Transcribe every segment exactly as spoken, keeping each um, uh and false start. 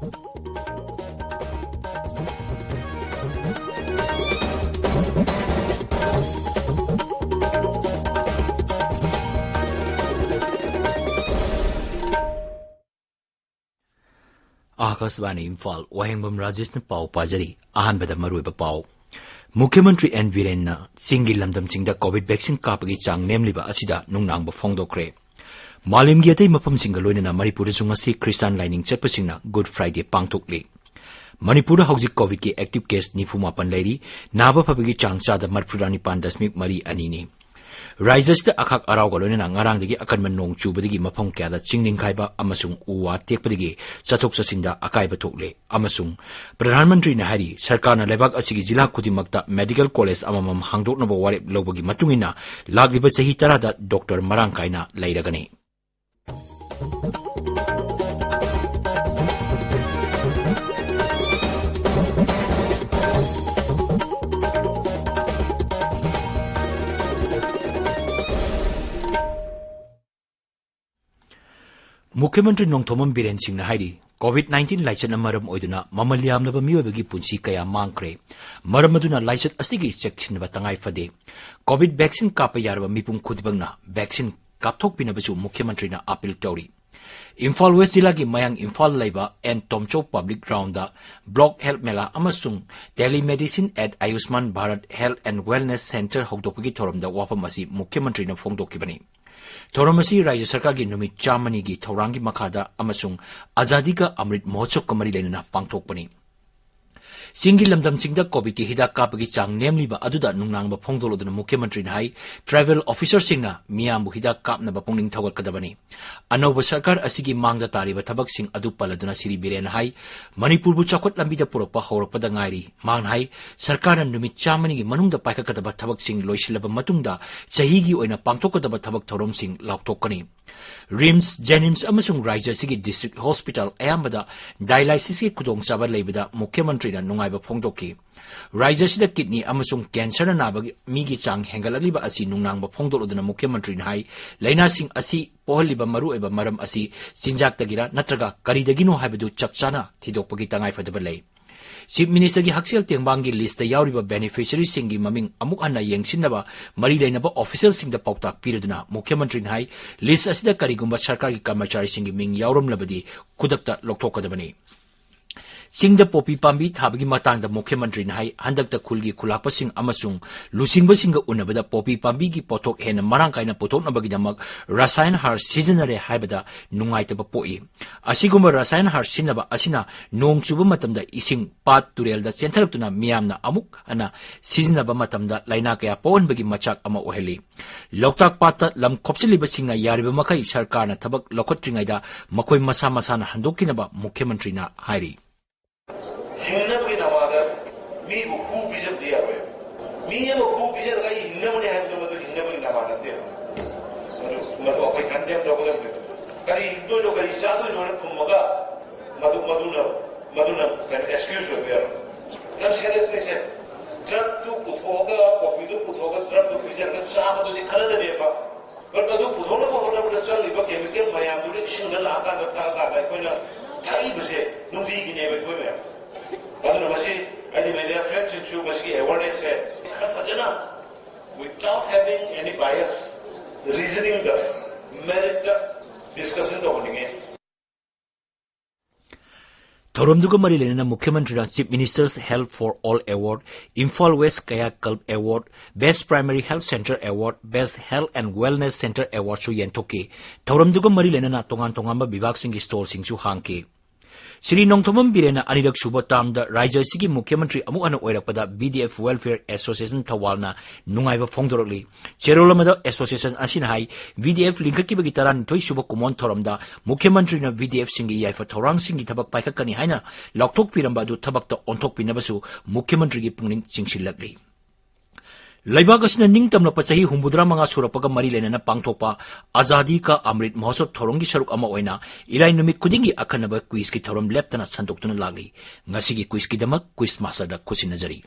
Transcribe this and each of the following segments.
ꯑꯥꯀꯥꯁꯕꯥꯅꯤ ꯏꯝꯐꯥꯜ, ꯋꯥꯍꯦꯡꯕꯝ ꯔꯥꯖꯦꯁꯅ ꯄꯥꯎ ꯄꯥꯖꯔꯤ꯫ ꯑꯍꯥꯟꯕꯗ ꯃꯔꯨꯑꯣꯏꯕ ꯄꯥꯎ꯫ ꯃꯨꯈ꯭ꯌ ꯃꯟꯇ꯭ꯔꯤ ꯑꯦꯟ ꯕꯤꯔꯦꯟꯅ ꯆꯤꯡꯒꯤ ꯂꯝꯗꯝꯁꯤꯡꯗ ꯀꯣꯚꯤꯗ ꯚꯦꯛꯁꯤꯟ ꯀꯥꯞꯄꯒꯤ ꯆꯥꯡ ꯅꯦꯝꯂꯤꯕ ꯑꯁꯤꯗ ꯅꯨꯡꯅꯥꯡꯕ ꯐꯣꯡꯗꯣꯛꯈ꯭ꯔꯦ꯫ ꯃꯥꯂꯦꯝꯒꯤ ꯑꯇꯩ ꯃꯐꯝꯁꯤꯡꯒ ꯂꯣꯏꯅꯅ ꯃꯅꯤꯄꯨꯔꯗꯁꯨ ꯉꯁꯤ ꯈ꯭ꯔꯤꯁꯇꯥꯟ ꯂꯥꯏꯅꯤꯡ ꯆꯠꯄꯁꯤꯡꯅ ꯒꯨꯗ ꯐ꯭ꯔꯥꯏꯗꯦ ꯄꯥꯡꯊꯣꯛꯂꯤ꯫ ꯃꯅꯤꯄꯨꯔꯗ ꯍꯧꯖꯤꯛ ꯀꯣꯚꯤꯗꯀꯤ ꯑꯦꯛꯇꯤꯚ ꯀꯦꯁ ꯅꯤꯐꯨ ꯃꯥꯄꯟ ꯂꯩꯔꯤ꯫ ꯅꯥꯕ ꯐꯕꯒꯤ ꯆꯥꯡ ꯆꯥꯗ ꯃꯔꯤꯐꯨꯇꯔꯥ ꯅꯤꯄꯥꯟ ꯗꯁꯃꯤꯛ ꯃꯔꯤ ꯑꯅꯤꯅꯤ꯫ ꯔꯥꯖ꯭ꯌ ꯑꯁꯤꯗ ꯑꯈꯥꯛ ꯑꯔꯥꯎꯒ ꯂꯣꯏꯅꯅ ꯉꯔꯥꯡꯗꯒꯤ ꯑꯀꯟꯕ ꯅꯣꯡ ꯆꯨꯕꯗꯒꯤ ꯃꯐꯝ ꯀꯌꯥꯗ ꯆꯤꯡ ꯅꯤꯡꯈꯥꯏꯕ ꯑꯃꯁꯨꯡ ꯎ ꯋꯥ ꯇꯦꯛꯄꯗꯒꯤ ꯆꯠꯊꯣꯛ ꯆꯠꯁꯤꯟꯗ ꯑꯀꯥꯏꯕ ꯊꯣꯛꯂꯦ꯫ ꯑꯃꯁꯨꯡ ꯄ꯭ꯔꯙꯥꯟ ꯃꯟꯇ꯭ꯔꯤꯅ ꯍꯥꯏꯔꯤ, ꯁꯔꯀꯥꯔꯅ ꯂꯩꯕꯥꯛ ꯑꯁꯤꯒꯤ ꯖꯤꯂꯥ ꯈꯨꯗꯤꯡꯃꯛꯇ ꯃꯦꯗꯤꯀꯦꯜ ꯀꯣꯂꯦꯖ ꯑꯃꯃꯝ ꯍꯥꯡꯗꯣꯛꯅꯕ ꯋꯥꯔꯦꯞ ꯂꯧꯕꯒꯤ ꯃꯇꯨꯡ ꯏꯟꯅ ꯂꯥꯛꯂꯤꯕ ꯆꯍꯤ ꯇꯔꯥꯗ ꯗꯣꯛꯇꯔ ꯃꯔꯥꯡ ꯀꯥꯏꯅ ꯂꯩꯔꯒꯅꯤ꯫ ꯃꯨꯈ꯭ꯌ ꯃꯟꯇ꯭ꯔꯤ ꯅꯣꯡꯊꯣꯝꯕꯝ ꯕꯤꯔꯦꯟ ꯁꯤꯡꯅ ꯍꯥꯏꯔꯤ, ꯀꯣꯚꯤꯗ ꯅꯥꯏꯟꯇꯤꯟ ꯂꯥꯏꯆꯠꯅ ꯃꯔꯝ ꯑꯣꯏꯗꯨꯅ ꯃꯃꯜ ꯌꯥꯝꯂꯕ ꯃꯤꯑꯣꯏꯕꯒꯤ ꯄꯨꯟꯁꯤ ꯀꯌꯥ ꯃꯥꯡꯈ꯭ꯔꯦ꯫ ꯃꯔꯝ ꯑꯗꯨꯅ ꯂꯥꯏꯆꯠ ꯑꯁꯤꯒꯤ ꯆꯦꯛꯁꯤꯟꯅꯕ ꯇꯉꯥꯏ ꯐꯗꯦ꯫ ꯀꯣꯚꯤꯗ ꯚꯦꯛꯁꯤꯟ ꯀꯥꯞꯄ ꯌꯥꯔꯕ ꯃꯤꯄꯨꯝ ꯈꯨꯗꯤꯡꯃꯛꯅ ꯚꯦꯛꯁꯤꯟ ꯀꯥꯞꯊꯣꯛꯄꯤꯅꯕꯁꯨ ꯃꯨꯈ꯭ꯌ ꯃꯟꯇ꯭ꯔꯤꯅ ꯑꯄꯤꯜ ꯇꯧꯔꯤ꯫ ꯏꯝꯐꯥꯜ ꯋꯦꯁ ꯖꯤꯂꯥꯒꯤ ꯃꯌꯥꯡ ꯏꯝꯐꯥꯜ ꯂꯩꯕ ꯑꯦꯟ ꯇꯣꯝꯆꯧ public ground block health mela ꯑꯃꯁꯨꯡ Telemedicine at Ayushman Bharat Health and Wellness Centre ꯍꯧꯗꯣꯛꯄꯒꯤ ꯊꯧꯔꯝꯗ ꯋꯥꯐꯝ ꯑꯁꯤ ꯃꯨꯈ꯭ꯌ ꯃꯟꯇ꯭ꯔꯤꯅ ꯐꯣꯡꯗꯣꯛꯈꯤꯕꯅꯤ꯫ ꯊꯧꯔꯝ ꯑꯁꯤ ꯔꯥꯖ꯭ꯌ ꯁꯔꯀꯥꯔꯒꯤ ꯅꯨꯃꯤꯠ ꯆꯥꯝꯃꯅꯤꯒꯤ ꯊꯧꯔꯥꯡꯒꯤ ꯃꯈꯥꯗ ꯑꯃꯁꯨꯡ ꯑꯖꯥꯗꯤ ꯀꯥ ꯑꯃ꯭ꯔꯤꯠ ꯃꯍꯣꯠꯁꯕꯀ ꯃꯔꯤ ꯂꯩꯅꯅ ꯄꯥꯡꯊꯣꯛꯄꯅꯤ꯫ ꯆꯤꯡꯒꯤ ꯂꯝꯗꯝꯁꯤꯡꯗ ꯀꯣꯚꯤꯗꯀꯤ ꯍꯤꯗꯥꯛ ꯀꯥꯞꯄꯒꯤ ꯆꯥꯡ ꯅꯦꯝꯂꯤꯕ ꯑꯗꯨꯗ ꯅꯨꯡꯅꯥꯡꯕ ꯐꯣꯡꯗꯣꯛꯂꯗꯨꯅ ꯃꯨꯈ꯭ꯌ ꯃꯟꯇ꯭ꯔꯤꯅ ꯍꯥꯏ, ꯇ꯭ꯔꯥꯏꯕꯦꯜ ꯑꯣꯐꯤꯁꯔꯁꯤꯡꯅ ꯃꯤꯌꯥꯝꯕꯨ ꯍꯤꯗꯥꯛ ꯀꯥꯞꯅꯕ ꯄꯨꯛꯅꯤꯡ ꯊꯧꯒꯠꯀꯗꯕꯅꯤ꯫ ꯑꯅꯧꯕ ꯁꯔꯀꯥꯔ ꯑꯁꯤꯒꯤ ꯃꯥꯡꯗ ꯇꯥꯔꯤꯕ ꯊꯕꯛꯁꯤꯡ ꯑꯗꯨ ꯄꯜꯂꯗꯨꯅ ꯁ꯭ꯔꯤ ꯕꯤꯔꯦꯟꯅ ꯍꯥꯏ, ꯃꯅꯤꯄꯨꯔꯕꯨ ꯆꯥꯎꯈꯠ ꯂꯝꯕꯤꯗ ꯄꯨꯔꯛꯄ ꯍꯧꯔꯛꯄꯗ ꯉꯥꯏꯔꯤ꯫ ꯃꯍꯥꯛꯅ ꯍꯥꯏ, ꯁꯔꯀꯥꯔꯅ ꯅꯨꯃꯤꯠ ꯆꯥꯝꯃꯅꯤꯒꯤ ꯃꯅꯨꯡꯗ ꯄꯥꯏꯈꯠꯀꯗꯕ ꯊꯕꯛꯁꯤꯡ ꯂꯣꯏꯁꯤꯜꯂꯕ ꯃꯇꯨꯡꯗ ꯆꯍꯤꯒꯤ ꯑꯣꯏꯅ ꯄꯥꯡꯊꯣꯛꯀꯗꯕ ꯊꯕꯛ ꯊꯧꯔꯝꯁꯤꯡ ꯂꯥꯎꯊꯣꯛꯀꯅꯤ꯫ ꯔꯤꯝꯁ, ꯖꯦꯅꯤꯝꯁ ꯑꯃꯁꯨꯡ ꯔꯥꯖ꯭ꯌ ꯑꯁꯤꯒꯤ ꯗꯤꯁꯇ꯭ꯔꯤꯛ ꯍꯣꯁꯄꯤꯇꯥꯜ ꯑꯌꯥꯝꯕꯗ ꯗꯥꯏꯂꯥꯏꯁꯤꯁꯀꯤ ꯈꯨꯗꯣꯡꯆꯥꯕ ꯂꯩꯕꯗ ꯃꯨꯈ꯭ꯌ ꯃꯟꯇ꯭ꯔꯤꯅ ꯅꯨꯡꯉꯥꯏ ꯍꯥꯏꯕ ꯐꯣꯡꯗꯣꯛꯈꯤ꯫ ꯔꯥꯖ꯭ꯌ ꯑꯁꯤꯗ ꯀꯤꯗꯅꯤ ꯑꯃꯁꯨꯡ ꯀꯦꯟꯁꯔꯅ ꯅꯥꯕꯒꯤ ꯃꯤꯒꯤ ꯆꯥꯡ ꯍꯦꯟꯒꯠꯂꯛꯂꯤꯕ ꯑꯁꯤ ꯅꯨꯡꯅꯥꯡꯕ ꯐꯣꯡꯗꯣꯛꯂꯗꯨꯅ ꯃꯨꯈ꯭ꯌ ꯃꯟꯇ꯭ꯔꯤꯅ ꯍꯥꯏ, ꯂꯥꯏꯅꯥꯁꯤꯡ ꯑꯁꯤ ꯄꯣꯛꯍꯜꯂꯤꯕ ꯃꯔꯨꯑꯣꯏꯕ ꯃꯔꯝ ꯑꯁꯤ ꯆꯤꯟꯖꯥꯛꯇꯒꯤꯔ ꯅꯠꯇ꯭ꯔꯒ ꯀꯔꯤꯗꯒꯤꯅꯣ ꯍꯥꯏꯕꯗꯨ ꯆꯞ ꯆꯥꯅ ꯊꯤꯗꯣꯛꯄꯒꯤ ꯇꯉꯥꯏꯐꯗꯕ ꯂꯩ꯫ ꯆꯤꯐ ꯃꯤꯅꯤꯁꯇꯔꯒꯤ ꯍꯛꯁꯦꯜ ꯇꯦꯡꯕꯥꯡꯒꯤ ꯂꯤꯁꯇ ꯌꯥꯎꯔꯤꯕ ꯕꯦꯅꯤꯐꯤꯁꯔꯤꯁꯤꯡꯒꯤ ꯃꯃꯤꯡ ꯑꯃꯨꯛ ꯍꯟꯅ ꯌꯦꯡꯁꯤꯟꯅꯕ ꯃꯔꯤ ꯂꯩꯅꯕ ꯑꯣꯐꯤꯁꯤꯌꯦꯜꯁꯤꯡꯗ ꯄꯥꯎꯇꯥꯛ ꯄꯤꯔꯗꯨꯅ ꯃꯨꯈ꯭ꯌ ꯃꯟꯇ꯭ꯔꯤꯅ ꯍꯥꯏ, ꯂꯤꯁ ꯑꯁꯤꯗ ꯀꯔꯤꯒꯨꯝꯕ ꯁꯔꯀꯥꯔꯒꯤ ꯀꯔꯃꯆꯥꯔꯤꯁꯤꯡꯒꯤ ꯃꯤꯡ ꯌꯥꯎꯔꯝꯂꯕꯗꯤ ꯈꯨꯗꯛꯇ ꯂꯧꯊꯣꯛꯀꯗꯕꯅꯤ꯫ ꯆꯤꯡꯗ ꯄꯣꯄꯤ ꯄꯥꯝꯕꯤ ꯊꯥꯕꯒꯤ ꯃꯇꯥꯡꯗ ꯃꯨꯈ꯭ꯌ ꯃꯟꯇ꯭ꯔꯤꯅ ꯍꯥꯏ, ꯍꯟꯗꯛꯇ ꯈꯨꯜꯒꯤ ꯈꯨꯂꯥꯛꯄꯁꯤꯡ ꯑꯃꯁꯨꯡ ꯂꯨꯆꯤꯡꯕꯁꯤꯡꯒ ꯎꯅꯕꯗ ꯄꯣꯄꯤ ꯄꯥꯝꯕꯤꯒꯤ ꯄꯣꯠꯊꯣꯛ ꯍꯦꯟꯅ ꯃꯔꯥꯡ ꯀꯥꯏꯅ ꯄꯨꯊꯣꯛꯅꯕꯒꯤꯗꯃꯛ ꯔꯁꯥꯌꯟ ꯍꯥꯔ ꯁꯤꯖꯤꯟꯅꯔꯦ ꯍꯥꯏꯕꯗ ꯅꯨꯡꯉꯥꯏꯇꯕ ꯄꯣꯛꯏ꯫ ꯑꯁꯤꯒꯨꯝꯕ ꯔꯁꯥꯌꯟ ꯍꯥꯔ ꯁꯤꯖꯤꯟꯅꯕ ꯑꯁꯤꯅ ꯅꯣꯡ ꯆꯨꯕ ꯃꯇꯝꯗ ꯏꯁꯤꯡ ꯄꯥꯠ ꯇꯨꯔꯦꯜꯗ ꯆꯦꯟꯊꯔꯛꯇꯨꯅ ꯃꯤꯌꯥꯝꯅ ꯑꯃꯨꯛ ꯍꯟꯅ ꯁꯤꯖꯤꯟꯅꯕ ꯃꯇꯝꯗ ꯂꯥꯏꯅꯥ ꯀꯌꯥ ꯄꯣꯛꯍꯟꯕꯒꯤ ꯃꯆꯥꯛ ꯑꯃ ꯑꯣꯏꯍꯜꯂꯤ꯫ ꯂꯣꯛꯇꯥꯛ ꯄꯥꯠꯇ ꯂꯝ ꯈꯣꯞꯆꯤꯜꯂꯤꯕꯁꯤꯡꯅ ꯌꯥꯔꯤꯕ ꯃꯈꯩ ꯁꯔꯀꯥꯔꯅ ꯊꯕꯛ ꯂꯧꯈꯠꯇ꯭ꯔꯤꯉꯩꯗ ꯃꯈꯣꯏ ꯃꯁꯥ ꯃꯁꯥꯅ ꯍꯟꯗꯣꯛꯈꯤꯅꯕ ꯃꯨꯈ꯭ꯌ ꯃꯟꯇ꯭ꯔꯤꯅ ꯍꯥꯏꯔꯤ꯫ ꯍꯤꯡꯅꯕꯒꯤ ꯅꯃꯥꯗ ꯃꯤꯕꯨ ꯍꯨ ꯄꯤꯖꯕꯗꯤ ꯌꯥꯔꯣꯏ꯫ ꯃꯤ ꯑꯃ ꯍꯨ ꯄꯤꯖꯔꯒ ꯑꯩ ꯍꯤꯡꯅꯕꯅꯤ ꯍꯥꯏꯕꯗꯣ ꯃꯗꯨ ꯍꯤꯡꯅꯕꯒꯤ ꯅꯃꯥ ꯅꯠꯇꯦ꯫ ꯃꯗꯨ, ꯃꯗꯨ ꯑꯩꯈꯣꯏ ꯀꯟꯗꯦꯝ ꯇꯧꯒꯗꯕꯅꯤ꯫ ꯀꯔꯤ ꯍꯤꯡꯗꯣꯏꯅꯣ, ꯀꯔꯤ ꯆꯥꯗꯣꯏꯅꯣ ꯍꯥꯏꯅ ꯈꯨꯝꯃꯒ ꯃꯗꯨ, ꯃꯗꯨꯅ, ꯃꯗꯨꯅ ꯀꯩꯅꯣ ꯑꯦꯛꯁꯀ꯭ꯌꯨꯁ ꯑꯣꯏꯕ ꯌꯥꯔꯣꯏ꯫ ꯌꯥꯝ ꯁꯦꯔꯤꯌꯁꯅꯤ ꯁꯦ꯫ ꯗ꯭ꯔꯒꯇꯨ ꯄꯨꯊꯣꯛꯑꯒ, ꯀꯣꯐꯤꯗꯨ ꯄꯨꯊꯣꯛꯑꯒ ꯗ꯭ꯔꯒꯇꯨ ꯄꯤꯖꯔꯒ ꯆꯥꯕꯗꯨꯗꯤ ꯈꯟꯅꯗꯕꯅꯦꯕ꯫ ꯕꯠ ꯃꯗꯨ ꯄꯨꯊꯣꯛꯅꯕ ꯍꯣꯠꯅꯕꯗ ꯆꯪꯉꯤꯕ ꯀꯦꯃꯤꯀꯦꯜ ꯃꯌꯥꯝꯗꯨꯅ ꯏꯁꯤꯡꯗ ꯂꯥꯛꯑꯀꯥꯟꯗ ꯊꯛꯑꯀꯥꯟꯗ ꯑꯩꯈꯣꯏꯅ ꯊꯛꯏꯕꯁꯦ ꯅꯨꯡꯇꯤꯒꯤꯅꯦꯕ ꯑꯩꯈꯣꯏ ꯃꯌꯥꯝ꯫ ꯑꯗꯨꯅ ꯃꯁꯤ ꯑꯩꯅ ꯃꯦꯗꯤꯌꯥ ꯐ꯭ꯔꯦꯟꯁꯤꯡꯁꯨ ꯃꯁꯤꯒꯤ ꯑꯦꯋꯦꯔꯅꯦꯁꯁꯦ ꯈꯔ ꯐꯖꯅ without having any bias reasoningꯗ ꯃꯦꯔꯤꯠꯇ ꯗꯤꯁꯀꯁꯟ ꯇꯧꯍꯟꯅꯤꯡꯉꯤ꯫ ꯊꯧꯔꯝꯗꯨꯒ ꯃꯔꯤ ꯂꯩꯅꯅ ꯃꯨꯈ꯭ꯌ ꯃꯟꯇ꯭ꯔꯤꯅ Chief Minister's Health for All Award, Imphal West Kayakalp Award, Best Primary Health Center Award, Best Health and Wellness Center Awardꯁꯨ ꯌꯦꯟꯊꯣꯛꯈꯤ꯫ ꯊꯧꯔꯝꯗꯨꯒ ꯃꯔꯤ ꯂꯩꯅꯅ ꯇꯣꯉꯥꯟ ꯇꯣꯉꯥꯟꯕ ꯕꯤꯚꯥꯒꯁꯤꯡꯒꯤ ꯁ꯭ꯇꯣꯜꯁꯤꯡꯁꯨ ꯍꯥꯡꯈꯤ꯫ ꯁ꯭ꯔꯤ ꯅꯣꯡꯊꯣꯝꯕꯝ ꯕꯤꯔꯦꯟꯅ ꯑꯅꯤꯔꯛ ꯁꯨꯕ ꯇꯥꯔꯝꯗ ꯔꯥꯖ꯭ꯌ ꯑꯁꯤꯒꯤ ꯃꯨꯈ꯭ꯌ ꯃꯟꯇ꯭ꯔꯤ ꯑꯃꯨꯛ ꯍꯟꯅ ꯑꯣꯏꯔꯛꯄꯗ BDF Welfare Association ꯊꯧꯕꯥꯜꯅ ꯅꯨꯡꯉꯥꯏꯕ ꯐꯣꯡꯗꯣꯔꯛꯂꯤ꯫ ꯆꯦꯔꯣꯜ ꯑꯃꯗ ꯑꯦꯁꯣꯁꯤꯌꯦꯁꯟ ꯑꯁꯤꯅ ꯍꯥꯏ, BDF ꯂꯤꯡꯈꯠꯈꯤꯕꯒꯤ ꯇꯔꯥꯅꯤꯊꯣꯏ ꯁꯨꯕ ꯀꯨꯝꯑꯣꯟ ꯊꯧꯔꯝꯗ ꯃꯨꯈ꯭ꯌ ꯃꯟꯇ꯭ꯔꯤꯅ BDFꯁꯤꯡꯒꯤ ꯌꯥꯏꯐ ꯊꯧꯔꯥꯡꯁꯤꯡꯒꯤ ꯊꯕꯛ ꯄꯥꯏꯈꯠꯀꯅꯤ ꯍꯥꯏꯅ ꯂꯥꯎꯊꯣꯛꯄꯤꯔꯝꯕ ꯑꯗꯨ ꯊꯕꯛꯇ ꯑꯣꯟꯊꯣꯛꯄꯤꯅꯕꯁꯨ ꯃꯨꯈ꯭ꯌ ꯃꯟꯇ꯭ꯔꯤꯒꯤ ꯄꯨꯛꯅꯤꯡ ꯆꯤꯡꯁꯤꯜꯂꯛꯂꯤ꯫ ꯂꯩꯕꯥꯛ ꯑꯁꯤꯅ ꯅꯤꯡꯇꯝꯂꯛꯄ ꯆꯍꯤ ꯍꯨꯝꯐꯨꯇꯔꯥ ꯃꯉꯥ ꯁꯨꯔꯛꯄꯒ ꯃꯔꯤ ꯂꯩꯅꯅ ꯄꯥꯡꯊꯣꯛꯄ ꯑꯖꯥꯗꯤ ꯀꯥ ꯑꯃ꯭ꯔꯤꯠ ꯃꯍꯣꯠꯁꯕ ꯊꯧꯔꯝꯒꯤ ꯁꯔꯨꯛ ꯑꯃ ꯑꯣꯏꯅ ꯏꯔꯥꯏ ꯅꯨꯃꯤꯠ ꯈꯨꯗꯤꯡꯒꯤ ꯑꯈꯟꯅꯕ ꯀ꯭ꯋꯤꯖꯀꯤ ꯊꯧꯔꯝ ꯂꯦꯞꯇꯅ ꯁꯟꯗꯣꯛꯇꯨꯅ ꯂꯥꯛꯂꯤ꯫ ꯉꯁꯤꯒꯤ ꯀ꯭ꯋꯤꯖꯀꯤꯗꯃꯛ ꯀ꯭ꯋꯤꯖ ꯃꯥꯁꯇꯔꯗ ꯈꯨꯠꯁꯤꯟꯅꯖꯔꯤ꯫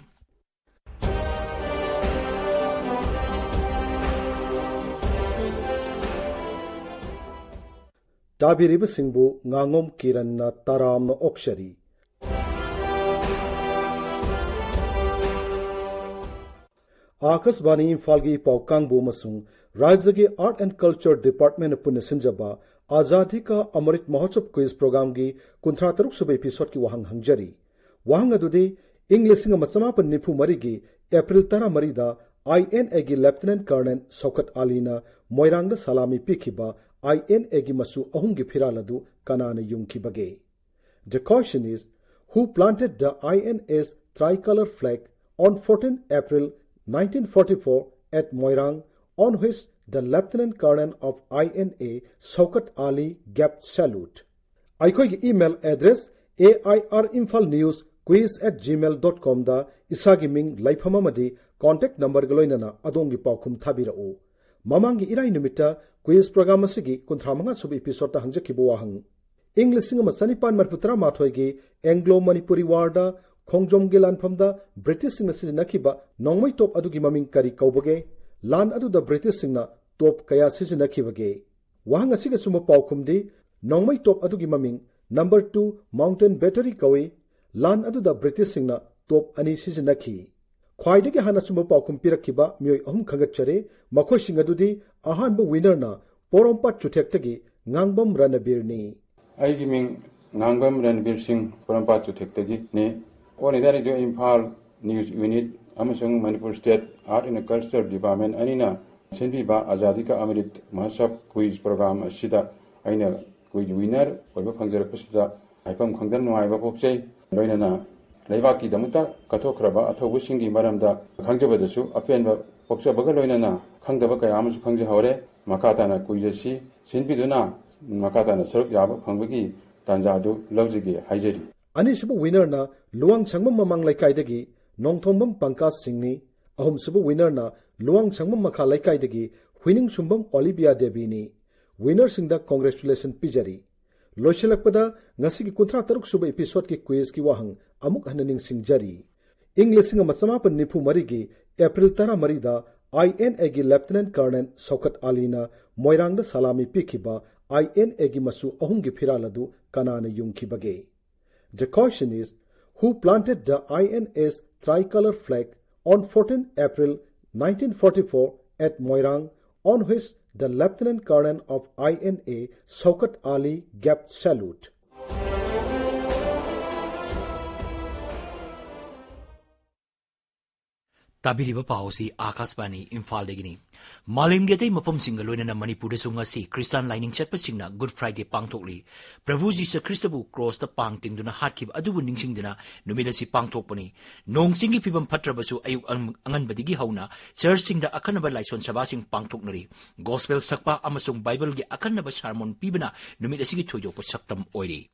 ꯇꯥꯕꯤꯔꯤꯕꯁꯤꯡꯕꯨ ꯉꯥꯉꯣꯝ ꯀꯤꯔꯟꯅ ꯇꯔꯥꯝꯅ ꯑꯣꯛꯆꯔꯤ꯫ ꯑꯥꯀꯥꯁꯕꯥꯅꯤ ꯏꯝꯐꯥꯜꯒꯤ ꯄꯥꯎ ꯀꯥꯡꯕꯨ ꯑꯃꯁꯨꯡ ꯔꯥꯖ꯭ꯌꯒꯤ Art and Culture Department ꯅ ꯄꯨꯟꯅ ꯁꯤꯟꯖꯕ ꯑꯖꯥꯗꯤ ꯀꯥ ꯑꯃ꯭ꯔꯤꯠ ꯃꯍꯣꯠꯁꯕ ꯀ꯭ꯋꯤꯖ ꯄ꯭ꯔꯣꯒ꯭ꯔꯥꯝꯒꯤ ꯀꯨꯟꯊ꯭ꯔꯥ ꯇꯔꯨꯛ ꯁꯨꯕ ꯏꯄꯤꯁꯣꯗꯀꯤ ꯋꯥꯍꯪ ꯍꯪꯖꯔꯤ꯫ ꯋꯥꯍꯪ ꯑꯗꯨꯗꯤ, ꯏꯪ ꯂꯤꯁꯤꯡ ꯑꯃ ꯆꯃꯥꯄꯟ ꯅꯤꯐꯨ ꯃꯔꯤꯒꯤ ꯑꯦꯄ꯭ꯔꯤꯜ ꯇꯔꯥꯃꯔꯤꯗ ꯑꯥꯏ ꯑꯦꯟ ꯑꯦꯒꯤ ꯂꯦꯐꯇꯤꯅꯦꯟꯠ ꯀꯔꯅꯦꯜ ꯁꯧꯀꯠ ꯑꯂꯤꯅ ꯃꯣꯏꯔꯥꯡꯗ ꯁꯂꯥꯃꯤ ꯄꯤꯈꯤꯕ ꯑꯥꯏ ꯑꯦꯟ ꯑꯦꯒꯤ ꯃꯆꯨ ꯑꯍꯨꯝꯒꯤ ꯐꯤꯔꯥꯜ ꯑꯗꯨ ꯀꯅꯥꯅ ꯌꯨꯡꯈꯤꯕꯒꯦ? The question is, who planted the I N S tricolor flag on fourteen April nineteen forty-four at Moirang, on which the Lieutenant Colonel of I N A, Shaukat Ali, gave salute? ꯑꯩꯈꯣꯏꯒꯤ email address A I R Imphal News Quiz at gmail dot com ꯗ ꯏꯁꯥꯒꯤ ꯃꯤꯡ, ꯂꯩꯐꯝ ꯑꯃꯗꯤ contact number ꯒ ꯂꯣꯏꯅꯅ ꯑꯗꯣꯝꯒꯤ ꯄꯥꯎꯈꯨꯝ ꯊꯥꯕꯤꯔꯛꯎ꯫ ꯃꯃꯥꯡꯒꯤ ꯏꯔꯥꯏ ꯅꯨꯃꯤꯠꯇ ꯀ꯭ꯋꯤꯖ ꯄ꯭ꯔꯣꯒ꯭ꯔꯥꯝ ꯑꯁꯤꯒꯤ ꯀꯨꯟꯊ꯭ꯔꯥ ꯃꯉꯥ ꯁꯨꯕ ꯏꯄꯤꯁꯣꯗꯇ ꯍꯪꯖꯈꯤꯕ ꯋꯥꯍꯪ, ꯏꯪ ꯂꯤꯁꯤꯡ ꯑꯃ ꯆꯅꯤꯄꯥꯟ ꯃꯔꯤꯐꯨ ꯇꯔꯥꯃꯥꯊꯣꯏꯒꯤ ꯑꯦꯡꯒ꯭ꯂꯣ ꯃꯅꯤꯄꯨꯔꯤ ꯋꯥꯔꯗ ꯈꯣꯡꯖꯣꯝꯒꯤ ꯂꯥꯟꯐꯝꯗ ꯕ꯭ꯔꯤꯇꯤꯁꯁꯤꯡꯅ ꯁꯤꯖꯤꯟꯅꯈꯤꯕ ꯅꯣꯡꯃꯩ ꯇꯣꯞ ꯑꯗꯨꯒꯤ ꯃꯃꯤꯡ ꯀꯔꯤ ꯀꯧꯕꯒꯦ? ꯂꯥꯟ ꯑꯗꯨꯗ ꯕ꯭ꯔꯤꯇꯤꯁꯁꯤꯡꯅ ꯇꯣꯞ ꯀꯌꯥ ꯁꯤꯖꯤꯟꯅꯈꯤꯕꯒꯦ? ꯋꯥꯍꯪ ꯑꯁꯤꯒꯤ ꯑꯆꯨꯝꯕ ꯄꯥꯎꯈꯨꯝꯗꯤ, ꯅꯣꯡꯃꯩ ꯇꯣꯞ ꯑꯗꯨꯒꯤ ꯃꯃꯤꯡ number two mountain battery ꯀꯧꯏ꯫ ꯂꯥꯟ ꯑꯗꯨꯗ ꯕ꯭ꯔꯤꯇꯤꯁꯁꯤꯡꯅ ꯇꯣꯞ ꯑꯅꯤ ꯁꯤꯖꯤꯟꯅꯈꯤ꯫ ꯈ꯭ꯋꯥꯏꯗꯒꯤ ꯍꯥꯟꯅ ꯑꯆꯨꯝꯕ ꯄꯥꯎꯈꯨꯝ ꯄꯤꯔꯛꯈꯤꯕ ꯃꯤꯑꯣꯏ ꯑꯍꯨꯝ ꯈꯟꯒꯠꯆꯔꯦ꯫ ꯃꯈꯣꯏꯁꯤꯡ ꯑꯗꯨꯗꯤ, ꯑꯍꯥꯟꯕ winner ꯅ ꯄꯣꯔꯣꯝꯄꯥꯠ ꯆꯨꯊꯦꯛꯇꯒꯤ ꯉꯥꯡꯕꯝ ꯔꯅꯕꯤꯔꯅꯤ꯫ ꯑꯩꯒꯤ ꯃꯤꯡ ꯉꯥꯡꯕꯝ ꯔꯟꯕꯤꯔ ꯁꯤꯡ, ꯄꯣꯔꯣꯝꯄꯥꯠ ꯆꯨꯊꯦꯛꯇꯒꯤꯅꯤ꯫ All India Radio Imphal News Unit ꯑꯃꯁꯨꯡ Manipur State Art and Culture Department ꯑꯅꯤꯅ ꯁꯤꯟꯕꯤꯕ ꯑꯖꯥꯗꯤ ꯀꯥ ꯑꯃ꯭ꯔꯤꯠ ꯃꯍꯣꯠꯁꯕ ꯀ꯭ꯋꯤꯖ ꯄ꯭ꯔꯣꯒ꯭ꯔꯥꯝ ꯑꯁꯤꯗ ꯑꯩꯅ ꯀ꯭ꯋꯤꯖ winner ꯑꯣꯏꯕ ꯐꯪꯖꯔꯛꯄꯁꯤꯗ ꯍꯥꯏꯐꯝ ꯈꯪꯗꯅ ꯅꯨꯡꯉꯥꯏꯕ ꯄꯣꯛꯆꯩ꯫ ꯂꯣꯏꯅꯅ ꯂꯩꯕꯥꯛꯀꯤꯗꯃꯛꯇ ꯀꯠꯊꯣꯛꯈ꯭ꯔꯕ ꯑꯊꯧꯕꯁꯤꯡꯒꯤ ꯃꯔꯝꯗ ꯈꯪꯖꯕꯗꯁꯨ ꯑꯄꯦꯟꯕ ꯄꯣꯛꯆꯕꯒ ꯂꯣꯏꯅꯅ ꯈꯪꯗꯕ ꯀꯌꯥ ꯑꯃꯁꯨ ꯈꯪꯖꯍꯧꯔꯦ꯫ ꯃꯈꯥ ꯇꯥꯅ ꯀ꯭ꯋꯤꯖ ꯑꯁꯤ ꯁꯤꯟꯕꯤꯗꯨꯅ ꯃꯈꯥ ꯇꯥꯅ ꯁꯔꯨꯛ ꯌꯥꯕ ꯐꯪꯕꯒꯤ ꯇꯥꯟꯖꯥ ꯑꯗꯨ ꯂꯧꯖꯒꯦ ꯍꯥꯏꯖꯔꯤ꯫ ꯑꯅꯤꯁꯨꯕ winner ꯅ ꯂꯨꯋꯥꯡꯁꯪꯕꯝ ꯃꯃꯥꯡ ꯂꯩꯀꯥꯏꯗꯒꯤ ꯅꯣꯡꯊꯣꯝꯕꯝ ꯄꯪꯀꯖ ꯁꯤꯡꯅꯤ꯫ ꯑꯍꯨꯝꯁꯨꯕ winnerꯅ ꯂꯨꯋꯥꯡꯁꯪꯕꯝ ꯃꯈꯥ ꯂꯩꯀꯥꯏꯗꯒꯤ ꯍꯨꯏꯅꯤꯡꯁꯨꯝꯕꯝ ꯑꯣꯂꯤꯕꯤꯌꯥ ꯗꯦꯕꯤꯅꯤ꯫ Winnerꯁꯤꯡꯗ congratulation ꯄꯤꯖꯔꯤ꯫ ꯂꯣꯏꯁꯤꯜꯂꯛꯄꯗ ꯉꯁꯤꯒꯤ ꯀꯨꯟꯊ꯭ꯔꯥ ꯇꯔꯨꯛ ꯁꯨꯕ episodeꯀꯤ quizꯀꯤ ꯋꯥꯍꯪ ꯑꯃꯨꯛ ꯍꯟꯅ ꯅꯤꯡꯁꯤꯡꯖꯔꯤ꯫ ꯏꯪ ꯂꯤꯁꯤꯡ ꯑꯃ ꯆꯃꯥꯄꯟ ꯅꯤꯐꯨ ꯃꯔꯤꯒꯤ April ꯇꯔꯥꯃꯔꯤꯗ INAꯒꯤ Lieutenant Colonel ꯁꯧꯀꯠ ꯑꯂꯤꯅ ꯃꯣꯏꯔꯥꯡꯗ ꯁꯂꯥꯃꯤ ꯄꯤꯈꯤꯕ INAꯒꯤ ꯃꯆꯨ ꯑꯍꯨꯝꯒꯤ ꯐꯤꯔꯥꯜ ꯑꯗꯨ ꯀꯅꯥꯅ ꯌꯨꯡꯈꯤꯕꯒꯦ? The question is, who planted the INA's tricolor flag on fourteen April nineteen forty-four at Moirang, on which the Lieutenant Colonel of INA, Shaukat Ali, gave salute? ꯇꯥꯕꯤꯔꯤꯕ ꯄꯥꯎ ꯑꯁꯤ ꯑꯥꯀꯥꯁꯕꯥꯅꯤ ꯏꯝꯐꯥꯜꯗꯒꯤꯅꯤ꯫ ꯃꯥꯂꯦꯝꯒꯤ ꯑꯇꯩ ꯃꯐꯝꯁꯤꯡꯒ ꯂꯣꯏꯅꯅ ꯃꯅꯤꯄꯨꯔꯗꯁꯨ ꯉꯁꯤ ꯈ꯭ꯔꯤꯁꯇꯥꯟ ꯂꯥꯏꯅꯤꯡ ꯆꯠꯄꯁꯤꯡꯅ Good Friday ꯄꯥꯡꯊꯣꯛꯂꯤ꯫ ꯄ꯭ꯔꯚꯨ ꯖꯤꯁꯨ ꯈ꯭ꯔꯤꯁꯇꯕꯨ ꯀ꯭ꯔꯣꯁꯇ ꯄꯥꯡ ꯇꯤꯡꯗꯨꯅ ꯍꯥꯠꯈꯤꯕ ꯑꯗꯨꯕꯨ ꯅꯤꯡꯁꯤꯡꯗꯨꯅ ꯅꯨꯃꯤꯠ ꯑꯁꯤ ꯄꯥꯡꯊꯣꯛꯄꯅꯤ꯫ ꯅꯣꯡ ꯆꯤꯡꯒꯤ ꯐꯤꯕꯝ ꯐꯠꯇ꯭ꯔꯕꯁꯨ ꯑꯌꯨꯛ ꯑꯉ-, ꯑꯉꯟꯕꯗꯒꯤ ꯍꯧꯅ ꯆꯔꯆꯁꯤꯡꯗ ꯑꯈꯟꯅꯕ ꯂꯥꯏꯁꯣꯟ ꯁꯚꯥꯁꯤꯡ ꯄꯥꯡꯊꯣꯛꯅꯔꯤ꯫ ꯒꯣꯁꯄꯦꯜ ꯁꯛꯄ ꯑꯃꯁꯨꯡ ꯕꯥꯏꯕꯜꯒꯤ ꯑꯈꯟꯅꯕ ꯁꯥꯔꯃꯣꯟ ꯄꯤꯕꯅ ꯅꯨꯃꯤꯠ ꯑꯁꯤꯒꯤ ꯊꯣꯏꯗꯣꯛꯄ ꯁꯛꯇꯝ ꯑꯣꯏꯔꯤ꯫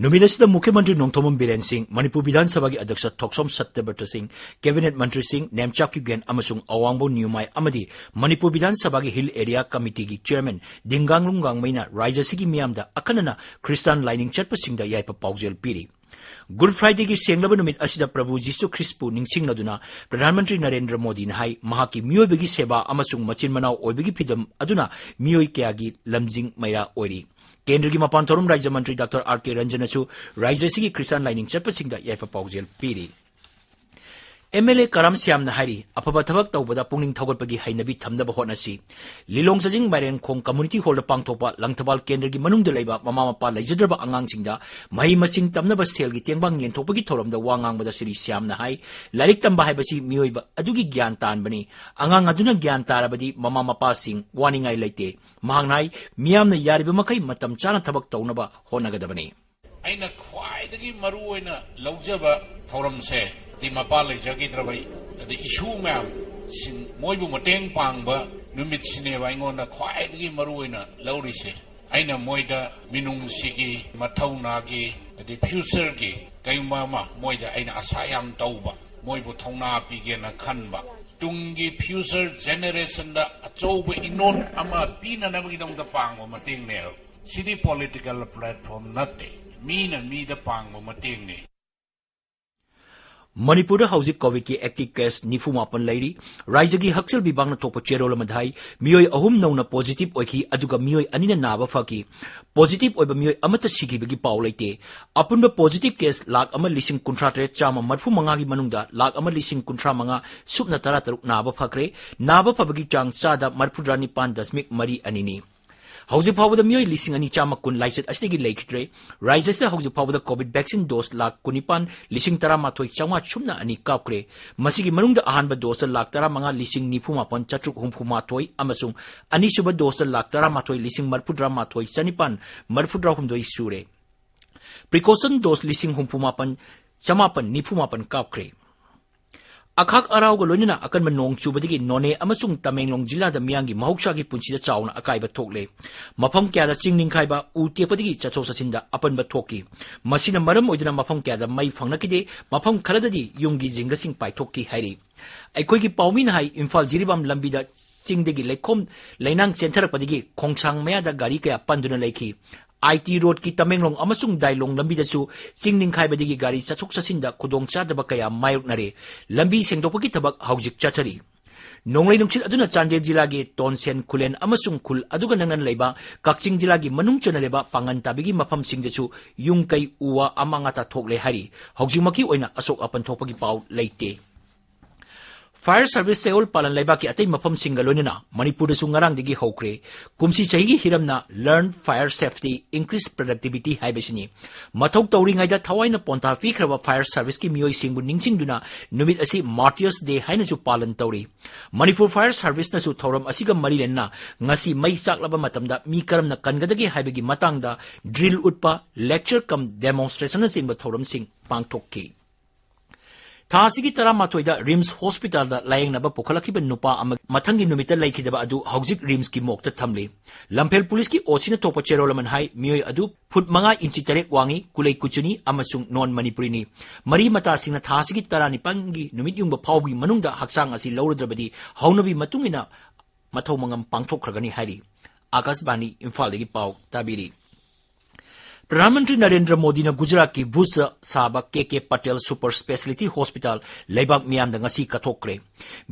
ꯅꯨꯃꯤꯠ ꯑꯁꯤꯗ ꯃꯨꯈ꯭ꯌ ꯃꯟꯇ꯭ꯔꯤ ꯅꯣꯡꯊꯣꯝꯕꯝ ꯕꯤꯔꯦꯟ ꯁꯤꯡ, ꯃꯅꯤꯄꯨꯔ ꯕꯤꯙꯥꯟ ꯁꯚꯥꯒꯤ ꯑꯗ꯭ꯌꯛꯁ ꯊꯣꯛꯁꯣꯝ ꯁꯠꯇ꯭ꯌꯕ꯭ꯔꯇ ꯁꯤꯡ, ꯀꯦꯕꯤꯅꯦꯠ ꯃꯟꯇ꯭ꯔꯤꯁꯤꯡ ꯅꯦꯝꯆꯥꯛ ꯀ꯭ꯌꯨꯒꯦꯟ ꯑꯃꯁꯨꯡ ꯑꯋꯥꯡꯕꯧ ꯅꯤꯌꯨꯃꯥꯏ ꯑꯃꯗꯤ ꯃꯅꯤꯄꯨꯔ ꯕꯤꯙꯥꯟ ꯁꯚꯥꯒꯤ ꯍꯤꯜ ꯑꯦꯔꯤꯌꯥ ꯀꯃꯤꯇꯤꯒꯤ ꯆꯤꯌꯔꯃꯦꯟ ꯗꯤꯡꯒꯥꯡꯂꯨꯡ ꯒꯥꯡꯃꯩꯅ ꯔꯥꯏꯖ꯭ꯌ ꯑꯁꯤꯒꯤ ꯃꯤꯌꯥꯝꯗ ꯑꯈꯟꯅꯅ ꯈ꯭ꯔꯤꯁꯇꯥꯟ ꯂꯥꯏꯅꯤꯡ ꯆꯠꯄꯁꯤꯡꯗ ꯌꯥꯏꯐ ꯄꯥꯎꯖꯦꯜ ꯄꯤꯔꯤ꯫ Good Fridayꯒꯤ ꯁꯦꯡꯂꯕ ꯅꯨꯃꯤꯠ ꯑꯁꯤꯗ ꯄ꯭ꯔꯚꯨ ꯖꯤꯁꯨ ꯈ꯭ꯔꯤꯁꯄꯨ ꯅꯤꯡꯁꯤꯡꯂꯗꯨꯅ ꯄ꯭ꯔꯙꯥꯟ ꯃꯟꯇ꯭ꯔꯤ ꯅꯔꯦꯟꯗ꯭ꯔ ꯃꯣꯗꯤꯅ ꯍꯥꯏ, ꯃꯍꯥꯛꯀꯤ ꯃꯤꯑꯣꯏꯕꯒꯤ ꯁꯦꯕꯥ ꯑꯃꯁꯨꯡ ꯃꯆꯤꯟ ꯃꯅꯥꯎ ꯑꯣꯏꯕꯒꯤ ꯐꯤꯗꯝ ꯑꯗꯨꯅ ꯃꯤꯑꯣꯏ ꯀꯌꯥꯒꯤ ꯂꯝꯖꯤꯡ ꯃꯩꯔꯥ ꯑꯣꯏꯔꯤ꯫ ꯀꯦꯟꯗ꯭ꯔꯒꯤ ꯃꯄꯥꯟ ꯊꯧꯔꯝ ꯔꯥꯖ꯭ꯌ ꯃꯟꯇ꯭ꯔꯤ ꯗꯥꯛꯇꯔ ꯑꯥꯔ ꯀꯦ ꯔꯟꯖꯟꯅꯁꯨ ꯔꯥꯖ꯭ꯌ ꯑꯁꯤꯒꯤ ꯈ꯭ꯔꯤꯁꯇꯥꯟ ꯂꯥꯏꯅꯤꯡ ꯆꯠꯄꯁꯤꯡꯗ ꯌꯥꯏꯐ ꯄꯥꯎꯖꯦꯜ ꯄꯤꯔꯤ꯫ MLA ꯀꯔꯥꯝ ꯁ꯭ꯌꯥꯝꯅ ꯍꯥꯏꯔꯤ, ꯑꯐꯕ ꯊꯕꯛ ꯇꯧꯕꯗ ꯄꯨꯛꯅꯤꯡ ꯊꯧꯒꯠꯄꯒꯤ ꯍꯩꯅꯕꯤ ꯊꯝꯅꯕ ꯍꯣꯠꯅꯁꯤ꯫ ꯂꯤꯂꯣꯡ ꯆꯥꯖꯤꯡ ꯃꯥꯏꯔꯦꯟꯈꯣꯡ ꯀꯝꯃ꯭ꯌꯨꯅꯤꯇꯤ ꯍꯣꯜꯗ ꯄꯥꯡꯊꯣꯛꯄ ꯂꯪꯊꯕꯥꯜ ꯀꯦꯟꯗ꯭ꯔꯒꯤ ꯃꯅꯨꯡꯗ ꯂꯩꯕ ꯃꯃꯥ ꯃꯄꯥ ꯂꯩꯖꯗ꯭ꯔꯕ ꯑꯉꯥꯡꯁꯤꯡꯗ ꯃꯍꯩ ꯃꯁꯤꯡ ꯇꯝꯅꯕ ꯁꯦꯜꯒꯤ ꯇꯦꯡꯕꯥꯡ ꯌꯦꯟꯊꯣꯛꯄꯒꯤ ꯊꯧꯔꯝꯗ ꯋꯥ ꯉꯥꯡꯕꯗ ꯁ꯭ꯔꯤ ꯁ꯭ꯌꯥꯝꯅ ꯍꯥꯏ, ꯂꯥꯏꯔꯤꯛ ꯇꯝꯕ ꯍꯥꯏꯕꯁꯤ ꯃꯤꯑꯣꯏꯕ ꯑꯗꯨꯒꯤ ꯒ꯭ꯌꯥꯟ ꯇꯥꯟꯕꯅꯤ꯫ ꯑꯉꯥꯡ ꯑꯗꯨꯅ ꯒ꯭ꯌꯥꯟ ꯇꯥꯔꯕꯗꯤ ꯃꯃꯥ ꯃꯄꯥꯁꯤꯡ ꯋꯥꯅꯤꯡꯉꯥꯏ ꯂꯩꯇꯦ꯫ ꯃꯍꯥꯛꯅ ꯍꯥꯏ, ꯃꯤꯌꯥꯝꯅ ꯌꯥꯔꯤꯕ ꯃꯈꯩ ꯃꯇꯝ ꯆꯥꯅ ꯊꯕꯛ ꯇꯧꯅꯕ ꯍꯣꯠꯅꯒꯗꯕꯅꯤ꯫ ꯑꯩꯅ ꯈ꯭ꯋꯥꯏꯗꯒꯤ ꯃꯔꯨ ꯑꯣꯏꯅ ꯂꯧꯖꯕ ꯊꯧꯔꯝꯁꯦ ꯑꯗꯩ ꯃꯄꯥ ꯂꯩꯖꯈꯤꯗ꯭ꯔꯕ, ꯑꯗꯩ ꯏꯁꯨ ꯃꯌꯥꯝꯁꯤꯡ, ꯃꯣꯏꯕꯨ ꯃꯇꯦꯡ ꯄꯥꯡꯕ ꯅꯨꯃꯤꯠꯁꯤꯅꯦꯕ ꯑꯩꯉꯣꯟꯗ ꯈ꯭ꯋꯥꯏꯗꯒꯤ ꯃꯔꯨ ꯑꯣꯏꯅ ꯂꯧꯔꯤꯁꯦ꯫ ꯑꯩꯅ ꯃꯣꯏꯗ ꯃꯤꯅꯨꯡꯁꯤꯒꯤ, ꯃꯊꯧꯅꯥꯒꯤ, ꯑꯗꯩ future ꯒꯤ ꯀꯩꯒꯨꯝꯕ ꯑꯃ ꯃꯣꯏꯗ ꯑꯩꯅ ꯑꯁꯥ ꯌꯥꯝ ꯇꯧꯕ, ꯃꯣꯏꯕꯨ ꯊꯧꯅꯥ ꯄꯤꯒꯦꯅ ꯈꯟꯕ, ꯇꯨꯡꯒꯤ future generation ꯗ ꯑꯆꯧꯕ ꯏꯅꯣꯠ ꯑꯃ ꯄꯤꯅꯅꯕꯒꯤꯗꯃꯛꯇ ꯄꯥꯡꯕ ꯃꯇꯦꯡꯅꯦꯕ꯫ ꯁꯤꯗꯤ political platform ꯅꯠꯇꯦ, ꯃꯤꯅ ꯃꯤꯗ ꯄꯥꯡꯕ ꯃꯇꯦꯡꯅꯤ꯫ ꯃꯅꯤꯄꯨꯔꯗ ꯍꯧꯖꯤꯛ COVID ꯀꯤ active case ꯅꯤꯐꯨ ꯃꯥꯄꯟ ꯂꯩꯔꯤ꯫ ꯔꯥꯏꯖꯒꯤ ꯍꯛꯁꯦꯜ ꯕꯤꯚꯥꯒꯅ ꯊꯣꯛꯄ ꯆꯦꯔꯣꯜ ꯑꯃꯗ ꯍꯥꯏ, ꯃꯤꯑꯣꯏ ꯑꯍꯨꯝ ꯅꯧꯅ positive ꯑꯣꯏꯈꯤ, ꯑꯗꯨꯒ ꯃꯤꯑꯣꯏ ꯑꯅꯤꯅ ꯅꯥꯕ ꯐꯈꯤ꯫ Positive ꯑꯣꯏꯕ ꯃꯤꯑꯣꯏ ꯑꯃꯠꯇ ꯁꯤꯈꯤꯕꯒꯤ ꯄꯥꯎ ꯂꯩꯇꯦ꯫ ꯑꯄꯨꯟꯕ positive case ꯂꯥꯈ ꯑꯃ ꯂꯤꯁꯤꯡ ꯀꯨꯟꯊ꯭ꯔꯥ ꯇꯔꯦꯠ ꯆꯥꯝꯃ ꯃꯔꯤꯐꯨ ꯃꯉꯥꯒꯤ ꯃꯅꯨꯡꯗ ꯂꯥꯈ ꯑꯃ ꯂꯤꯁꯤꯡ ꯀꯨꯟꯊ꯭ꯔꯥ ꯃꯉꯥ ꯁꯨꯞꯅ ꯇꯔꯥ ꯇꯔꯨꯛ ꯅꯥꯕ ꯐꯈ꯭ꯔꯦ꯫ ꯅꯥꯕ ꯐꯕꯒꯤ ꯆꯥꯡ ꯆꯥꯗ ꯃꯔꯤꯐꯨꯇꯔꯥ ꯅꯤꯄꯥꯟ ꯗꯁꯃꯤꯛ ꯃꯔꯤ ꯑꯅꯤꯅꯤ꯫ ꯍꯧꯖꯤꯛ ꯐꯥꯎꯕꯗ ꯃꯤꯑꯣꯏ ꯂꯤꯁꯤꯡ ꯑꯅꯤ ꯆꯥꯝꯃ ꯀꯨꯟ ꯂꯥꯏꯆꯠ ꯑꯁꯤꯗꯒꯤ ꯂꯩꯈꯤꯗ꯭ꯔꯦ꯫ ꯔꯥꯏꯖ ꯑꯁꯤꯗ ꯍꯧꯖꯤꯛ ꯐꯥꯎꯕꯗ COVID vaccine dose ꯂꯥꯈ ꯀꯨꯟꯅꯤꯄꯥꯟ ꯂꯤꯁꯤꯡ ꯇꯔꯥꯃꯥꯊꯣꯏ ꯆꯥꯝꯃꯉꯥ ꯁꯨꯞꯅ ꯑꯅꯤ ꯀꯥꯞꯈ꯭ꯔꯦ꯫ ꯃꯁꯤꯒꯤ ꯃꯅꯨꯡꯗ ꯑꯍꯥꯟꯕ dose ꯇ ꯂꯥꯈ ꯇꯔꯥꯃꯉꯥ ꯂꯤꯁꯤꯡ ꯅꯤꯐꯨ ꯃꯥꯄꯟ ꯆꯥꯇ꯭ꯔꯨꯛ ꯍꯨꯝꯐꯨ ꯃꯥꯊꯣꯏ ꯑꯃꯁꯨꯡ ꯑꯅꯤꯁꯨꯕ dose ꯇ ꯂꯥꯈ ꯇꯔꯥꯃꯥꯊꯣꯏ ꯂꯤꯁꯤꯡ ꯃꯔꯤꯐꯨꯇꯔꯥ ꯃꯥꯊꯣꯏ ꯆꯥꯅꯤꯄꯥꯟ ꯃꯔꯤꯐꯨꯇꯔꯥ ꯍꯨꯝꯗꯣꯏ ꯁꯨꯔꯦ꯫ Precaution dose ꯂꯤꯁꯤꯡ ꯍꯨꯝꯐꯨ ꯃꯥꯄꯟ ꯆꯥꯃꯥꯄꯟ ꯅꯤꯐꯨ ꯃꯥꯄꯟ ꯀꯥꯞꯈ꯭ꯔꯦ꯫ ꯑꯈꯥꯛ ꯑꯔꯥꯎꯒ ꯂꯣꯏꯅꯅ ꯑꯀꯟꯕ ꯅꯣꯡ ꯆꯨꯕꯗꯒꯤ ꯅꯣꯅꯦ ꯑꯃꯁꯨꯡ ꯇꯃꯦꯡꯂꯣꯡ ꯖꯤꯂꯥꯗ ꯃꯤꯌꯥꯝꯒꯤ ꯃꯍꯧꯁꯥꯒꯤ ꯄꯨꯟꯁꯤꯗ ꯆꯥꯎꯅ ꯑꯀꯥꯏꯕ ꯊꯣꯛꯂꯦ꯫ ꯃꯐꯝ ꯀꯌꯥꯗ ꯆꯤꯡ ꯅꯤꯡꯈꯥꯏꯕ, ꯎ ꯇꯦꯛꯄꯗꯒꯤ ꯆꯠꯊꯣꯛ ꯆꯠꯁꯤꯟꯗ ꯑꯄꯟꯕ ꯊꯣꯛꯈꯤ꯫ ꯃꯁꯤꯅ ꯃꯔꯝ ꯑꯣꯏꯗꯨꯅ ꯃꯐꯝ ꯀꯌꯥꯗ ꯃꯩ ꯐꯪꯂꯛꯈꯤꯗꯦ, ꯃꯐꯝ ꯈꯔꯗꯗꯤ ꯌꯨꯝꯒꯤ ꯖꯤꯡꯒꯁꯤꯡ ꯄꯥꯏꯊꯣꯛꯈꯤ ꯍꯥꯏꯔꯤ꯫ ꯑꯩꯈꯣꯏꯒꯤ ꯄꯥꯎꯃꯤꯅ ꯍꯥꯏ, ꯏꯝꯐꯥꯜ ꯖꯤꯔꯤꯕꯥꯝ ꯂꯝꯕꯤꯗ ꯆꯤꯡꯗꯒꯤ ꯂꯩꯈꯣꯝ ꯂꯩꯅꯥꯡ ꯆꯦꯟꯊꯔꯛꯄꯗꯒꯤ ꯈꯣꯡꯁꯥꯡ ꯃꯌꯥꯗ ꯒꯥꯔꯤ ꯀꯌꯥ ꯄꯟꯗꯨꯅ ꯂꯩꯈꯤ꯫ ꯑꯥꯏ ꯇꯤ ꯔꯣꯗꯀꯤ ꯇꯃꯦꯡꯂꯣꯡ ꯑꯃꯁꯨꯡ ꯗꯥꯏꯂꯣꯡ ꯂꯝꯕꯤꯗꯁꯨ ꯆꯤꯡ ꯅꯤꯡꯈꯥꯏꯕꯗꯒꯤ ꯒꯥꯔꯤ ꯆꯠꯊꯣꯛ ꯆꯠꯁꯤꯟꯗ ꯈꯨꯗꯣꯡꯆꯥꯗꯕ ꯀꯌꯥ ꯃꯥꯌꯣꯛꯅꯔꯦ꯫ ꯂꯝꯕꯤ ꯁꯦꯡꯗꯣꯛꯄꯒꯤ ꯊꯕꯛ ꯍꯧꯖꯤꯛ ꯆꯠꯊꯔꯤ꯫ ꯅꯣꯡꯂꯩ ꯅꯨꯡꯁꯤꯠ ꯑꯗꯨꯅ ꯆꯥꯟꯗꯦꯜ ꯖꯤꯂꯥꯒꯤ ꯇꯣꯟꯁꯦꯟ, ꯈꯨꯂꯦꯟ ꯑꯃꯁꯨꯡ ꯈꯨꯜ ꯑꯗꯨꯒ ꯅꯛꯅꯅ ꯂꯩꯕ ꯀꯛꯆꯤꯡ ꯖꯤꯂꯥꯒꯤ ꯃꯅꯨꯡ ꯆꯟꯅ ꯂꯩꯕ ꯄꯥꯡꯒꯟ ꯇꯥꯕꯤꯒꯤ ꯃꯐꯝꯁꯤꯡꯗꯁꯨ ꯌꯨꯝ ꯀꯩ ꯎ ꯋꯥ ꯑꯃꯥꯡ ꯑꯇꯥ ꯊꯣꯛꯂꯦ ꯍꯥꯏꯔꯤ꯫ ꯍꯧꯖꯤꯛꯃꯛꯀꯤ ꯑꯣꯏꯅ ꯑꯁꯣꯛ ꯑꯄꯟ ꯊꯣꯛꯄꯒꯤ ꯄꯥꯎ ꯂꯩꯇꯦ꯫ Fire service ꯆꯌꯣꯜ ꯄꯥꯂꯟ ꯂꯩꯕꯥꯛꯀꯤ ꯑꯇꯩ ꯃꯐꯝꯁꯤꯡꯒ ꯂꯣꯏꯅꯅ ꯃꯅꯤꯄꯨꯔꯗꯁꯨ ꯉꯔꯥꯡꯗꯒꯤ ꯍꯧꯈ꯭ꯔꯦ꯫ ꯀꯨꯝꯁꯤ ꯆꯍꯤꯒꯤ ꯍꯤꯔꯝꯅ Learn Fire Safety, Increase Productivity ꯍꯥꯏꯕꯁꯤꯅꯤ꯫ ꯃꯊꯧ ꯇꯧꯔꯤꯉꯩꯗ ꯊꯋꯥꯏꯅ ꯄꯣꯟꯊꯥ ꯄꯤꯈ꯭ꯔꯕ fire service ꯀꯤ ꯃꯤꯑꯣꯏꯁꯤꯡꯕꯨ ꯅꯤꯡꯁꯤꯡꯗꯨꯅ ꯅꯨꯃꯤꯠ ꯑꯁꯤ Martyrs Day ꯍꯥꯏꯅꯁꯨ ꯄꯥꯂꯟ ꯇꯧꯔꯤ꯫ ꯃꯅꯤꯄꯨꯔ Fire Service ꯅꯁꯨ ꯊꯧꯔꯝ ꯑꯁꯤꯒ ꯃꯔꯤ ꯂꯩꯅꯅ ꯉꯁꯤ ꯃꯩ ꯆꯥꯛꯂꯕ ꯃꯇꯝꯗ ꯃꯤ ꯀꯔꯝꯅ ꯀꯟꯒꯗꯒꯦ ꯍꯥꯏꯕꯒꯤ ꯃꯇꯥꯡꯗ drill ꯎꯠꯄ, lecture cum demonstration ꯅꯆꯤꯡꯕ ꯊꯧꯔꯝꯁꯤꯡ ꯄꯥꯡꯊꯣꯛꯈꯤ꯫ ꯊꯥ ꯑꯁꯤꯒꯤ ꯇꯔꯥꯃꯥꯊꯣꯏꯗ ꯔꯤꯝꯁ ꯍꯣꯁꯄꯤꯇꯥꯜꯗ ꯂꯥꯌꯦꯡꯅꯕ ꯄꯨꯈꯠꯂꯛꯈꯤꯕ ꯅꯨꯄꯥ ꯑꯃ ꯃꯊꯪꯒꯤ ꯅꯨꯃꯤꯠꯇ ꯂꯩꯈꯤꯗꯕ ꯑꯗꯨ ꯍꯧꯖꯤꯛ ꯔꯤꯝꯁꯀꯤ ꯃꯣꯔꯒꯇ ꯊꯝꯂꯤ꯫ ꯂꯝꯐꯦꯜ ꯄꯨꯂꯤꯁꯀꯤ ꯑꯣ ꯁꯤꯅ ꯊꯣꯛꯄ ꯆꯦꯔꯣꯜ ꯑꯃꯅ ꯍꯥꯏ, ꯃꯤꯑꯣꯏ ꯑꯗꯨ ꯐꯨꯠ ꯃꯉꯥ ꯏꯟꯆꯤ ꯇꯔꯦꯠ ꯋꯥꯡꯏ, ꯀꯨꯂꯩ ꯀꯨꯆꯨꯅꯤ ꯑꯃꯁꯨꯡ ꯅꯣꯟ ꯃꯅꯤꯄꯨꯔꯤꯅꯤ꯫ ꯃꯔꯤ ꯃꯇꯥꯁꯤꯡꯅ ꯊꯥ ꯑꯁꯤꯒꯤ ꯇꯔꯥꯅꯤꯄꯥꯟꯒꯤ ꯅꯨꯃꯤꯠ ꯌꯨꯡꯕ ꯐꯥꯎꯕꯒꯤ ꯃꯅꯨꯡꯗ ꯍꯛꯆꯥꯡ ꯑꯁꯤ ꯂꯧꯔꯗ꯭ꯔꯕꯗꯤ ꯍꯧꯅꯕꯤ ꯃꯇꯨꯡ ꯏꯟꯅ ꯃꯊꯧ ꯃꯉꯝ ꯄꯥꯡꯊꯣꯛꯈ꯭ꯔꯒꯅꯤ ꯍꯥꯏꯔꯤ꯫ ꯑꯥꯀꯥꯁꯕꯥꯅꯤ ꯏꯝꯐꯥꯜꯗꯒꯤ ꯄꯥꯎ ꯇꯥꯕꯤꯔꯤ꯫ ꯄ꯭ꯔꯙꯥꯟ ꯃꯟꯇ꯭ꯔꯤ ꯅꯔꯦꯟꯗ꯭ꯔ ꯃꯣꯗꯤꯅ ꯒꯨꯖꯔꯥꯠꯀꯤ ꯚꯨꯖꯇ ꯁꯥꯕ ꯀꯦ ꯀꯦ ꯄꯇꯦꯜ ꯁꯨꯄꯔ ꯁ꯭ꯄꯦꯁꯤꯌꯦꯂꯤꯇꯤ ꯍꯣꯁꯄꯤꯇꯥꯜ ꯂꯩꯕꯥꯛ ꯃꯤꯌꯥꯝꯗ ꯉꯁꯤ ꯀꯠꯊꯣꯛꯈ꯭ꯔꯦ꯫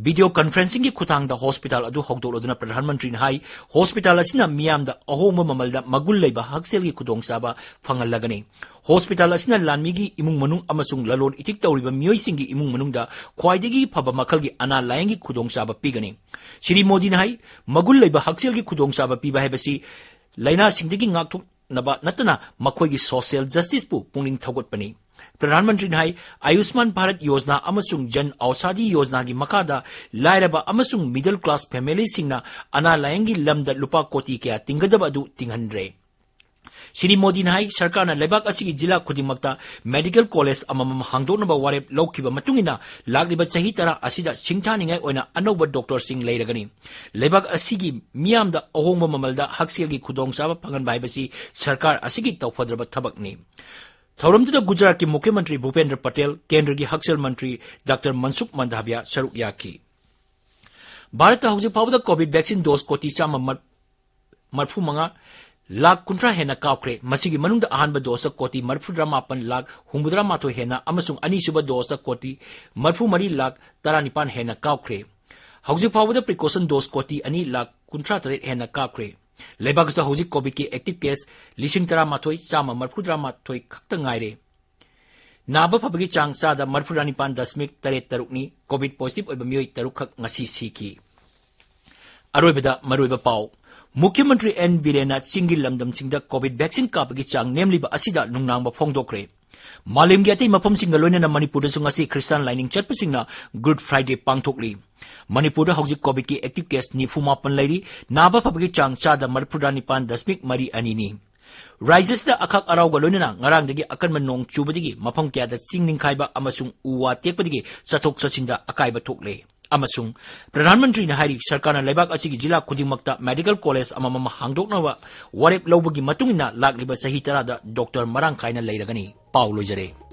ꯚꯤꯗꯤꯑꯣ ꯀꯟꯐꯔꯦꯟꯁꯤꯡꯒꯤ ꯈꯨꯠꯊꯥꯡꯗ ꯍꯣꯁꯄꯤꯇꯥꯜ ꯑꯗꯨ ꯍꯧꯗꯣꯛꯂꯗꯨꯅ ꯄ꯭ꯔꯙꯥꯟ ꯃꯟꯇ꯭ꯔꯤꯅ ꯍꯥꯏ, ꯍꯣꯁꯄꯤꯇꯥꯜ ꯑꯁꯤꯅ ꯃꯤꯌꯥꯝꯗ ꯑꯍꯣꯡꯕ ꯃꯃꯜꯗ ꯃꯒꯨꯟ ꯂꯩꯕ ꯍꯛꯁꯦꯜꯒꯤ ꯈꯨꯗꯣꯡꯆꯥꯕ ꯐꯪꯍꯜꯂꯒꯅꯤ꯫ ꯍꯣꯁꯄꯤꯇꯥꯜ ꯑꯁꯤꯅ ꯂꯥꯟꯃꯤꯒꯤ ꯏꯃꯨꯡ ꯃꯅꯨꯡ ꯑꯃꯁꯨꯡ ꯂꯂꯣꯟ ꯏꯇꯤꯛ ꯇꯧꯔꯤꯕ ꯃꯤꯑꯣꯏꯁꯤꯡꯒꯤ ꯏꯃꯨꯡ ꯃꯅꯨꯡꯗ ꯈ꯭ꯋꯥꯏꯗꯒꯤ ꯐꯕ ꯃꯈꯜꯒꯤ ꯑꯅꯥ ꯂꯥꯌꯦꯡꯒꯤ ꯈꯨꯗꯣꯡꯆꯥꯕ ꯄꯤꯒꯅꯤ꯫ ꯁ꯭ꯔꯤ ꯃꯣꯗꯤꯅ ꯍꯥꯏ, ꯃꯒꯨꯟ ꯂꯩꯕ ꯍꯛꯁꯦꯜꯒꯤ ꯈꯨꯗꯣꯡꯆꯥꯕ ꯄꯤꯕ ꯍꯥꯏꯕꯁꯤ ꯂꯥꯏꯅꯥꯁꯤꯡꯗꯒꯤ ꯉꯥꯛꯊꯣꯛꯅꯕ ꯅꯠꯇꯅ ꯃꯈꯣꯏꯒꯤ ꯁꯣꯁꯤꯌꯦꯜ ꯖꯁꯇꯤꯁꯄꯨ ꯄꯨꯛꯅꯤꯡ ꯊꯧꯒꯠꯄꯅꯤ꯫ ꯄ꯭ꯔꯙꯥꯟ ꯃꯟꯇ꯭ꯔꯤꯅ ꯍꯥꯏ, ꯑꯌꯨꯁꯃꯥꯟ ꯚꯥꯔꯠ ꯌꯣꯖꯅꯥ ꯑꯃꯁꯨꯡ ꯖꯟ ꯑꯧꯁꯥꯙꯤ ꯌꯣꯖꯅꯥꯒꯤ ꯃꯈꯥꯗ ꯂꯥꯏꯔꯕ ꯑꯃꯁꯨꯡ ꯃꯤꯗꯜ ꯀ꯭ꯂꯥꯁ ꯐꯦꯃꯤꯂꯤꯁꯤꯡꯅ ꯑꯅꯥ ꯂꯥꯌꯦꯡꯒꯤ ꯂꯝꯗ ꯂꯨꯄꯥ ꯀꯣꯇꯤ ꯀꯌꯥ ꯇꯤꯡꯒꯗꯕ ꯑꯗꯨ ꯇꯤꯡꯍꯟꯗ꯭ꯔꯦ꯫ ꯁ꯭ꯔꯤ ꯃꯣꯗꯤꯅ ꯍꯥꯏ, ꯁꯔꯀꯥꯔꯅ ꯂꯩꯕꯥꯛ ꯑꯁꯤꯒꯤ ꯖꯤꯂꯥ ꯈꯨꯗꯤꯡꯃꯛꯇ ꯃꯦꯗꯤꯀꯦꯜ ꯀꯣꯂꯦꯖ ꯑꯃꯃꯝ ꯍꯥꯡꯗꯣꯛꯅꯕ ꯋꯥꯔꯦꯞ ꯂꯧꯈꯤꯕ ꯃꯇꯨꯡ ꯏꯟꯅ ꯂꯥꯛꯂꯤꯕ ꯆꯍꯤ ꯇꯔꯥ ꯑꯁꯤꯗ ꯁꯤꯡꯊꯥꯅꯤꯡꯉꯥꯏ ꯑꯣꯏꯅ ꯑꯅꯧꯕ ꯗꯣꯛꯇꯔꯁꯤꯡ ꯂꯩꯔꯒꯅꯤ꯫ ꯂꯩꯕꯥꯛ ꯑꯁꯤꯒꯤ ꯃꯤꯌꯥꯝꯗ ꯑꯍꯣꯡꯕ ꯃꯃꯜꯗ ꯍꯛꯁꯦꯜꯒꯤ ꯈꯨꯗꯣꯡꯆꯥꯕ ꯐꯪꯍꯟꯕ ꯍꯥꯏꯕꯁꯤ ꯁꯔꯀꯥꯔ ꯑꯁꯤꯒꯤ ꯇꯧꯐꯗ꯭ꯔꯕ ꯊꯕꯛꯅꯤ꯫ ꯊꯧꯔꯝꯗꯨꯗ ꯒꯨꯖꯔꯥꯠꯀꯤ ꯃꯨꯈ꯭ꯌ ꯃꯟꯇ꯭ꯔꯤ ꯚꯨꯄꯦꯟꯗ꯭ꯔ ꯄꯇꯦꯜ, ꯀꯦꯟꯗ꯭ꯔꯒꯤ ꯍꯛꯁꯦꯜ ꯃꯟꯇ꯭ꯔꯤ ꯗꯥꯛꯇꯔ ꯃꯟꯁꯨꯈ ꯃꯟꯗꯥꯚꯤꯌꯥ ꯁꯔꯨꯛ ꯌꯥꯈꯤ꯫ ꯚꯥꯔꯠꯇ ꯍꯧꯖꯤꯛ ꯐꯥꯎꯕꯗ ꯀꯣꯚꯤꯗ ꯚꯦꯛꯁꯤꯟ ꯗꯣꯁ ꯀꯣꯇꯤ ꯆꯥꯝꯃ ꯃꯔꯐꯨ ꯃꯉꯥ ꯂꯥꯈ ꯀꯨꯟꯊ꯭ꯔꯥ ꯍꯦꯟꯅ ꯀꯥꯞꯈ꯭ꯔꯦ꯫ ꯃꯁꯤꯒꯤ ꯃꯅꯨꯡꯗ ꯑꯍꯥꯟꯕ ꯗꯣꯁꯇ ꯀꯣꯇꯤ ꯃꯔꯐꯨꯇꯔꯥ ꯃꯥꯄꯟ ꯂꯥꯈ ꯍꯨꯝꯐꯨꯇꯔꯥ ꯃꯥꯊꯣꯏ ꯍꯦꯟꯅ ꯑꯃꯁꯨꯡ ꯑꯅꯤꯁꯨꯕ ꯗꯣꯁꯇ ꯀꯣꯇꯤ ꯃꯔꯐꯨ ꯃꯔꯤ ꯂꯥꯈ ꯇꯔꯥꯅꯤꯄꯥꯟ ꯍꯦꯟꯅ ꯀꯥꯞꯈ꯭ꯔꯦ꯫ ꯍꯧꯖꯤꯛ ꯐꯥꯎꯕꯗ ꯄ꯭ꯔꯤꯀꯣꯁꯟ ꯗꯣꯁ ꯀꯣꯇꯤ ꯑꯅꯤ ꯂꯥꯈ ꯀꯨꯟꯊ꯭ꯔꯥ ꯇꯔꯦꯠ ꯍꯦꯟꯅ ꯀꯥꯞꯈ꯭ꯔꯦ꯫ ꯂꯩꯕꯥꯛ ꯑꯁꯤꯗ ꯍꯧꯖꯤꯛ ꯀꯣꯚꯤꯗꯀꯤ ꯑꯦꯛꯇꯤꯚ ꯀꯦꯁ ꯂꯤꯁꯤꯡ ꯇꯔꯥꯃꯥꯊꯣꯏ ꯆꯥꯝꯃ ꯃꯔꯐꯨꯇꯔꯥ ꯃꯥꯊꯣꯏ ꯈꯛꯇ ꯉꯥꯏꯔꯦ꯫ ꯅꯥꯕ ꯐꯕꯒꯤ ꯆꯥꯡ ꯆꯥꯗ ꯃꯔꯐꯨꯇꯔꯥ ꯅꯤꯄꯥꯟ ꯗꯁꯃꯤꯛ ꯇꯔꯦꯠ ꯇꯔꯨꯛꯅꯤ꯫ ꯀꯣꯚꯤꯗ ꯄꯣꯖꯤꯇꯤꯚ ꯑꯣꯏꯕ ꯃꯤꯑꯣꯏ ꯇꯔꯨꯛꯈꯛ ꯉꯁꯤ ꯁꯤꯈꯤ꯫ ꯑꯔꯣꯏꯕꯗ ꯃꯔꯨꯑꯣꯏꯕ ꯄꯥꯎ꯫ ꯃꯨꯈ꯭ꯌ ꯃꯟꯇ꯭ꯔꯤ ꯑꯦꯟ ꯕꯤꯔꯦꯟꯅ ꯆꯤꯡꯒꯤ ꯂꯝꯗꯝꯁꯤꯡꯗ ꯀꯣꯚꯤꯗ ꯚꯦꯛꯁꯤꯟ ꯀꯥꯞꯄꯒꯤ ꯆꯥꯡ ꯅꯦꯝꯂꯤꯕ ꯑꯁꯤꯗ ꯅꯨꯡꯅꯥꯡꯕ ꯐꯣꯡꯗꯣꯛꯈ꯭ꯔꯦ꯫ ꯃꯥꯂꯦꯝꯒꯤ ꯑꯇꯩ ꯃꯐꯝꯁꯤꯡꯒ ꯂꯣꯏꯅꯅ ꯃꯅꯤꯄꯨꯔꯗꯁꯨ ꯉꯁꯤ ꯈ꯭ꯔꯤꯁꯇꯥꯟ ꯂꯥꯏꯅꯤꯡ ꯆꯠꯄꯁꯤꯡꯅ ꯒꯨꯗ ꯐ꯭ꯔꯥꯏꯗꯦ ꯄꯥꯡꯊꯣꯛꯂꯤ꯫ ꯃꯅꯤꯄꯨꯔꯗ ꯍꯧꯖꯤꯛ ꯀꯣꯚꯤꯗꯀꯤ ꯑꯦꯛꯇꯤꯚ ꯀꯦꯁ ꯅꯤꯐꯨ ꯃꯥꯄꯟ ꯂꯩꯔꯤ꯫ ꯅꯥꯕ ꯐꯕꯒꯤ ꯆꯥꯡ ꯆꯥꯗ ꯃꯔꯐꯨꯇꯔꯥ ꯅꯤꯄꯥꯟ ꯗꯁꯃꯤꯛ ꯃꯔꯤ ꯑꯅꯤꯅꯤ꯫ ꯔꯥꯖ꯭ꯌꯁꯤꯗ ꯑꯈꯛ ꯑꯔꯥꯎꯒ ꯂꯣꯏꯅꯅ ꯉꯔꯥꯡꯗꯒꯤ ꯑꯀꯟꯕ ꯅꯣꯡ ꯆꯨꯕꯗꯒꯤ ꯃꯐꯝ ꯀꯌꯥꯗ ꯆꯤꯡ ꯅꯤꯡꯈꯥꯏꯕ ꯑꯃꯁꯨꯡ ꯎ ꯋꯥ ꯇꯦꯛꯄꯗꯒꯤ ꯆꯠꯊꯣꯛ ꯆꯠꯁꯤꯟꯗ ꯑꯀꯥꯏꯕ ꯊꯣꯛꯂꯦ꯫ ꯑꯃꯁꯨꯡ ꯄ꯭ꯔꯙꯥꯟ ꯃꯟꯇ꯭ꯔꯤꯅ ꯍꯥꯏꯔꯤ, ꯁꯔꯀꯥꯔꯅ ꯂꯩꯕꯥꯛ ꯑꯁꯤꯒꯤ ꯖꯤꯂꯥ ꯈꯨꯗꯤꯡꯃꯛꯇ ꯃꯦꯗꯤꯀꯦꯜ ꯀꯣꯂꯦꯖ ꯑꯃꯃꯝ ꯍꯥꯡꯗꯣꯛꯅꯕ ꯋꯥꯔꯦꯞ ꯂꯧꯕꯒꯤ ꯃꯇꯨꯡ ꯏꯟꯅ ꯂꯥꯛꯂꯤꯕ ꯆꯍꯤ ꯇꯔꯥꯗ ꯗꯣꯛꯇꯔ ꯃꯔꯥꯡ ꯀꯥꯏꯅ ꯂꯩꯔꯒꯅꯤ꯫ ꯄꯥꯎ ꯂꯣꯏꯖꯔꯦ꯫